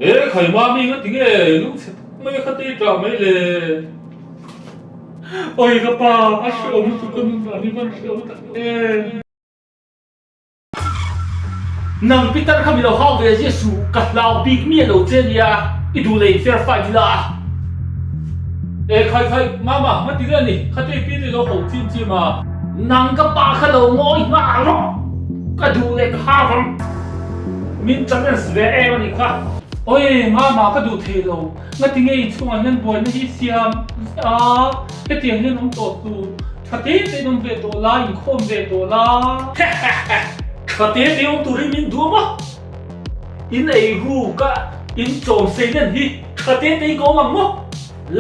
E khai mami nga tinge lungchhe tak mai kha te ṭah mai le. Oi ka pa a hreawm lutuk ka nun dan hi van hreawm tak em. Nang Peter kha mi lo hau ve zia suh, ka hlau bik miah lo che nia, i duh leh in fair fight ila. E khai khai, mama, nga ti le ni, kha te pi te lo ho chim chim a. Nang ka pa kha lo ngawi nghal rawh, ka duh leh ka hau ang, min challenge ve em a nih kha. Oi, mama ka duh thei lo, nga ti nge inchhungah hian buaina hi siam ziah a, hetiang hian awm tawh suh. Tha te te in awm ve tawh la, inkhawm ve tawh la. Tha te te awm turin min duam a, in ei ru ka in chawm sei nen hi tha te te in ka awm ang maw?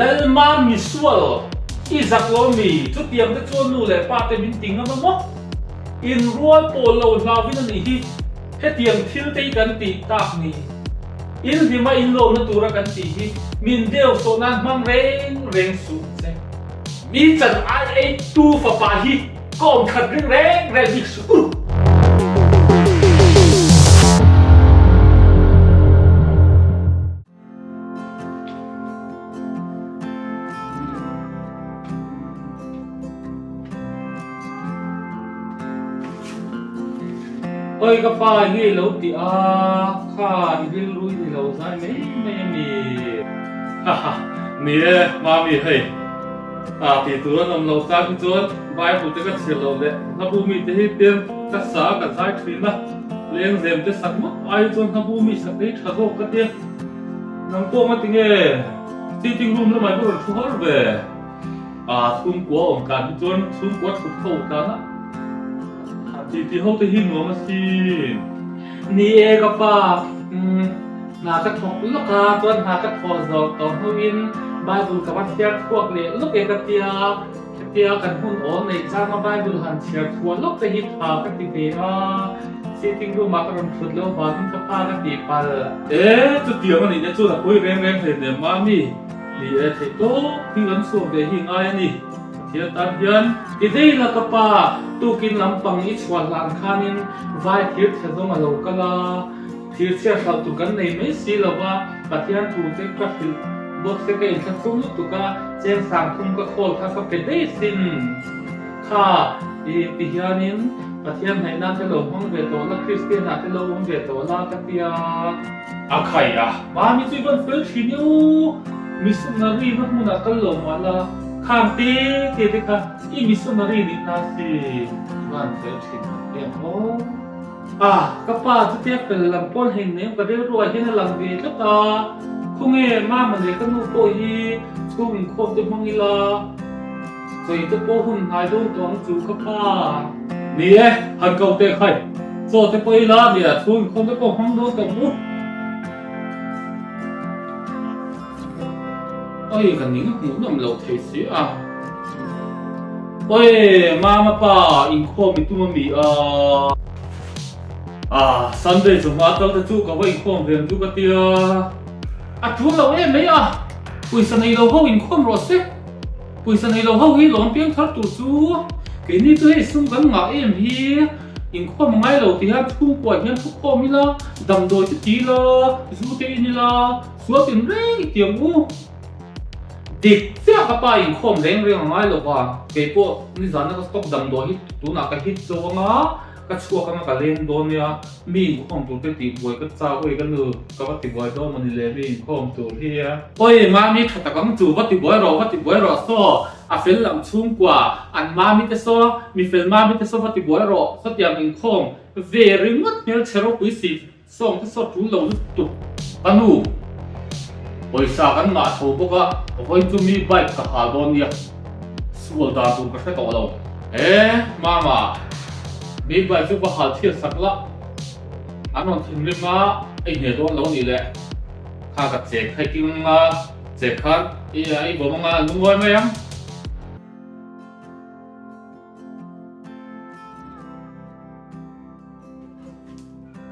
Lalma misual i zak lo mi chutiang te chuan nu leh pa te min ti ngam a maw? In rual pawl lo hlauvin a nih hi hetiang thil te hi kan tih tak ni. In hlima in lawmna tura kan tih hi min deu sawh nan hmang reng reng suh che. Mi chan ai ei tu fapa hi ka awm that ring reng reng bik suh u. Oi ka pa hi lo ti a, kha i rilru i ni lo zai mai mai a mi. Haha, ni e, mami hei. A tih tur an awm lo chang hi chuan Bible te ka chhiar loh leh hlabu mi te hi pian ka sa ka zai thin a, lengzem te sak ngawt ai chuan hlabu mi sak te hi tha zawk ka tia. Nang pawh nga tinge sitting room lamah hi rawn thu har ve. A chhungkua awm tlan hi chuan chhungkua thut ho tlan a, han ti ti ho te hi nuam asin. Ni e ka pa, umm. Hna ka thawk lawk a, chuan hna ka thawh zawh tawh hnuin Bible ka va chhiar chhuak leh lawk e ka tia, hetia kan hun awl neih changa Bible han chhiar chhuah lawk te hi tha ka ti ve a, sitting room ah ka rawn thut loh vangin ka pa ka tih palh. E, chutiang a nih te chuan a pawi reng reng hlei nem mami, ni e theih tawp hi kan chhuak ve hi ngai a ni, Pathian tan hian. Ti daih la ka pa, tukin lampang i chhuah hlan khanin vai thir chhe zawng a lo kal a. Thirchhiat hlauh tur kan nei mai si lo va, Pathian thu te ka hrilh bawk se ka inthlahrung lutuk a, cheng sangthum ka khawl kha ka pe daih sin. Kha i ti hianin Pathian hnaih nan te lo hmang ve tawh la, Kristian ah te lo awm ve tawh la ka tia. A khai a, mami chu i van fel thin i u, missionary na hmunah kal lo mah la, khang te te te kha i missionary nihna si, van fel thin tak em aw. A, ka pa chutia fel lam pawn hei nem ka rilruah hian a lang ve tlat a, khawnge mama leh ka nu pawh hi chhung inkhawm te hmang ila, sawi te pawh hun hnai dawn tawh ang chu ka pa. Ni e, han ko teh khai, chaw te pawh ila nia chhung inkhawm te pawh hmang dawn tawh ang u. Oi ka ning hmuh nawm loh thei si a. Oi mama pa inkhawm i tum a mi a. Ah Sunday chawhma kal te chu ka va inkhawm ve ang chu ka tia. A tul lo em mai a, pawisa nei lo ho inkhawm rawh se. Pawisa nei lo ho hi lawm piang thar tur chu keini chu hei sum kan ngah em hi inkhawm a ngai lo ti hian chhungkuah hian thukhawm ila damdawi te ti ila zu te in ila Sual tin reng i tiang u. Dik chiah ka pa inkhawm reng reng a ngai lo va, kei pawh nizana ka stock damdawi hi tunah ka hit zo anga ka chhuak anga ka leng dawn nia, mi inkhawm tur te tih buai ka chak ui ka nu ka va ti buai dawn mawni le mi inkhawm tur hi a. Oi mami tha tak ang chu va ti buai rawh va ti buai rawh saw a fel lam chhungkua an mami te saw mi fel mami te saw va ti buai rawh sawtiang inkhawm ve ringawt hmelchhe ropui si Sawng te saw tul lo lutuk. Ka nu, pawisa kan ngah tho bawk a, vawi chu mi bike ka hal dawn nia, sual dan tur ka hre tawh lo. E, Mama, mi bike chu va hal chhiat sak la, an rawn thinrim a, i hne dawn lo nih le, kha ka chek hiking anga chek khan i bawm anga an lungawi mai ang.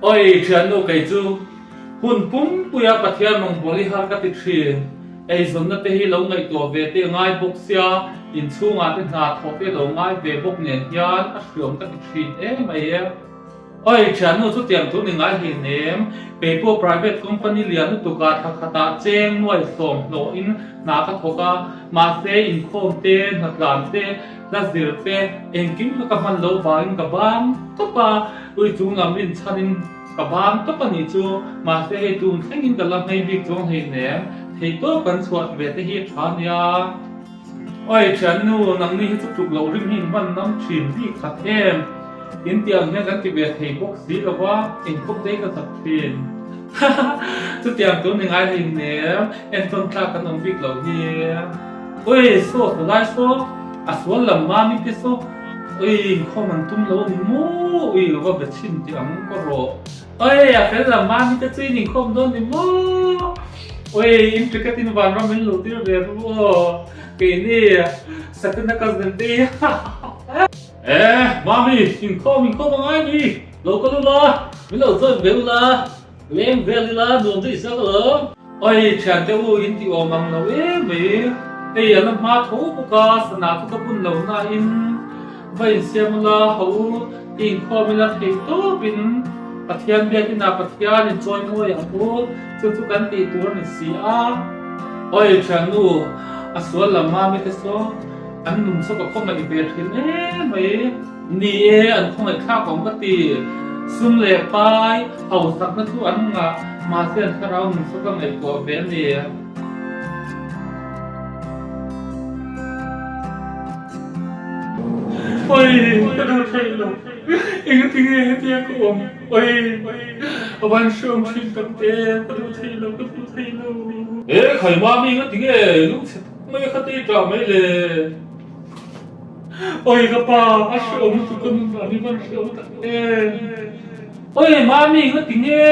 Oi thiannu kei chu hun pumpuia Pathian rawngbâwl i har ka ti thin. Eizawnna te hi lo ngaihtuah ve te ngai bawk sia, inchhungah te hna thawh te lo ngai ve bawk nen hian a hriawm ka ti thin em mai e. Oi, thiannu chu tiang tur ni ngai hleinem. Kei pawh private company lian lutuk ah thla khat ah cheng nuai sawm hlawh in hna ka thawk a, mahse inkhawm te, hnatlan te, hla zir te, engkim kha ka hman loh vangin ka bang tawp a, ui chung lam rinchhan in ka bang tawp a nih chu, mahse hei tun thlengin ka la hmei bik chuang hleinem, theihtawp kan chhuah ve te hi a tha nia. Oi thiannu, nangni hi chu tluk loh rim hi in hman nam thin bik khat em? In tih ang hian kan ti ve thei bawk si lo va, engkawp te hi ka chak thin. Chutiang tur ni ngai hlei nem, entawn tlak kan awm bik loh hi. Oi saw thlawlai saw, a sual lam mami te saw, oi inkhawm an tum lo a ni maw, ui va be chhin tih ang ka rawh. Oi, a fel lam mami te chu in inkhawm dawn ni maw? Oi, in ticket in vanram min luh tir ve ru aw, keini Sakina cousin te hi hahaha. Eh, mami, inkhawm inkhawm a ngai ni, lo kal ula, min lo join ve ula, leng vel ila nuam daih zawk alawm. Oi, thiante u in ti awm ang lo em mai, hei a la hma tho bawk a, sana chu ka bun lo nain va insiam ula, ho u i inkhawm ila thei tawpin Pathian biakinah Pathian in chawi mawi ang u, chu chu kan tih tur a ni si a. Oi, thiannu, a sual lam mami te saw an nun chu ka khawngaih ve thin em mai. Ni e, an khawngaih thlak awm ka ti. Sum leh pai, hausakna chu an ngah, mahse an thlarau nun chu ka ngaihtuah ve a ni. Oi, ka duh theih lo. Engati nge hetia ka awm? Oi, a van hreawm thin tak te, ka duh theih lo, ka duh theih lo. E, khai mami engati nge lungchhe tak mai kha te i ṭah mai le? Oi ka pa, a hreawm lutuk ka nun dan hi van hreawm tak em. Oi mami ngati nge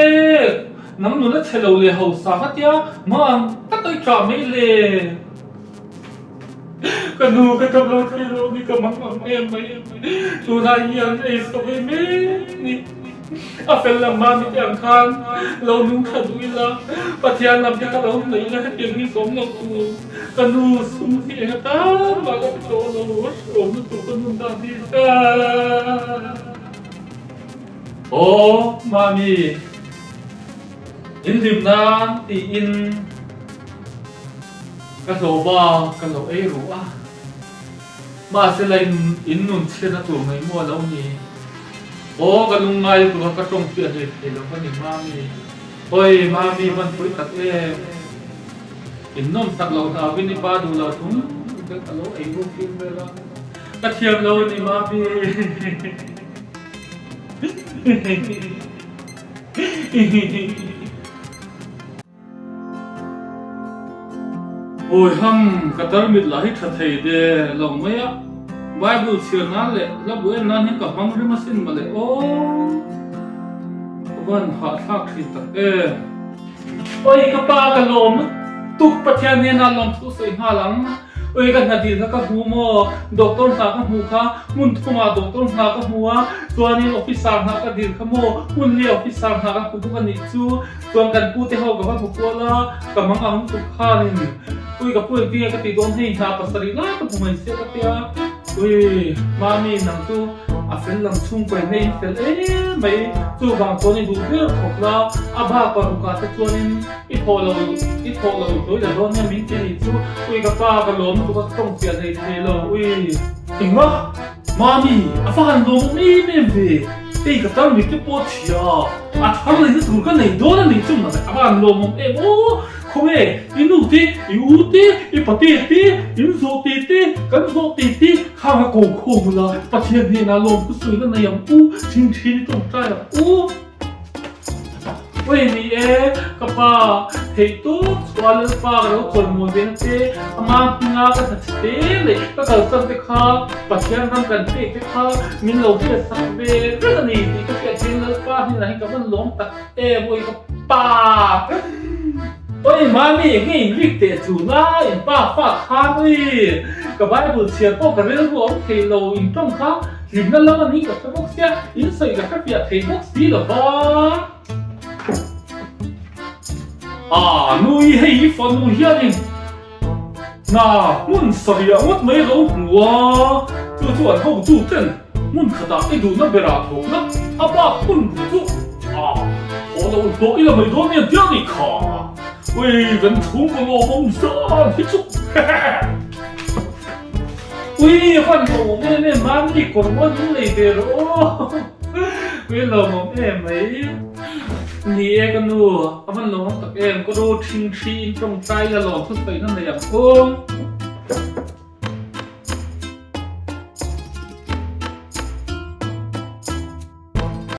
nang nun a chhe lo leh hausa kha tia mang tak a i ṭah mai le. Ka nu ka ṭap lo thei lo ni ka mang ang em mai. Tunah hian ei sawk em em ni. A fel lam mami te ang khan lo nung tha duh ila, Pathian lam te kha lo hnaih ila hetiang hi ka awm lo tur. Ka nu sum hi eng atan mah ka ti tawh lo, a hreawm lutuk ka nun dan hi. Aw mami, in hlim nan tiin ka hlawh ba ka lo ei ruh a. Mahse la in nun chhiatna tur mai maw a lo ni. Aw ka lungngai lutuk a ka tawng fiah hlei thei lo ka ni Mami. Oi Mami hman pui tak em. In nawm sak loh hna vin i pa duh lo thung te ka lo ei ruk thin vel a. Ka thiam lo a ni Mami. Awi ham, ka tarmit lah hi tha thei de lo mai a, Bible chhiar nan leh hla bu en nan hian ka hmang rim asin mawle aw, ka van hahthlak thin tak em. Awi ka pa ka lawm lutuk Pathian hnena lawmthu sawi nghal ang. Ui ka hna dil kha ka hmu maw? Doctor hna ka hmuh kha hmun thumah doctor hna ka hmu a, chuanin officer hna ka dil kha maw? Hmun lia officer hna ka hmu bawk a nih chu. Chuan kan pu te ho ka va hmu kual a, ka mang ang lutuk khanin ui ka pu engtin nge ka tih dawn hei hna pasarih lai ka hmu mai sia ka tia. Ui mami nang chu a fel lam chhungkaw in hei in fel em mai, chuvang chuan i duh ber khawp la, a bak parukah te chuanin I thawh lo, i thawh lo i hlawi la dawn nia min ti nih chu, ui ka pa ka lawm lutuk a ka tawng fiah hlei thei lo, ui. Engmah? Mami, a va han lawmawm em em ve, hei ka tar mit te pawh a chhia a, a thar lehna tur ka nei dawn a nih chu mah a va han lawmawm em aw, khawnge i nu te, i u te, i pate te, in zawh te te, kan zawh te te, khang a ko khawm ula, Pathian hnenah lawm thu sawi la nei ang u, thinṭhin i tawngtai ang u. Ui ni e, ka pa, theih tawp chhuah Lalpa ka lo chawimawi ve na che, ama hminga ka hna chhe te leh ka kalsan te kha Pathian ram kan pek te kha min lo hriat sak ve reng a ni tih ka hriat hian Lalpa hnenah hian ka van lawm tak em ui ka pa. Ui mami enge in rik teh chu la in pa fa khan ui ka Bible chhiar pawh ka rilru a awm thei lo in tawng kha Hlimna lam a ni ka hre bawk sia, in sawi ka hre fiah thei bawk si lo va. Ah, nui hei i fanu hianin hna hmun sarih ah ngawt mai a lo hmu a, chu chu an hotu ten hmun khatah i duhna berah thawkna a bak. bak hun chu a haw lo hlawh ila mai dawn nia tia ni kha. Ui kan chhungkaw lawmawm zan hi chu Ui van lawmawm em em mahni kawr mawi min nei ve rawh aw. Ui lawmawm em mai. Ni e ka nu a van lawmawm tak em ka ro thin thi in tawngtai la lawm thusawi na nei ang aw.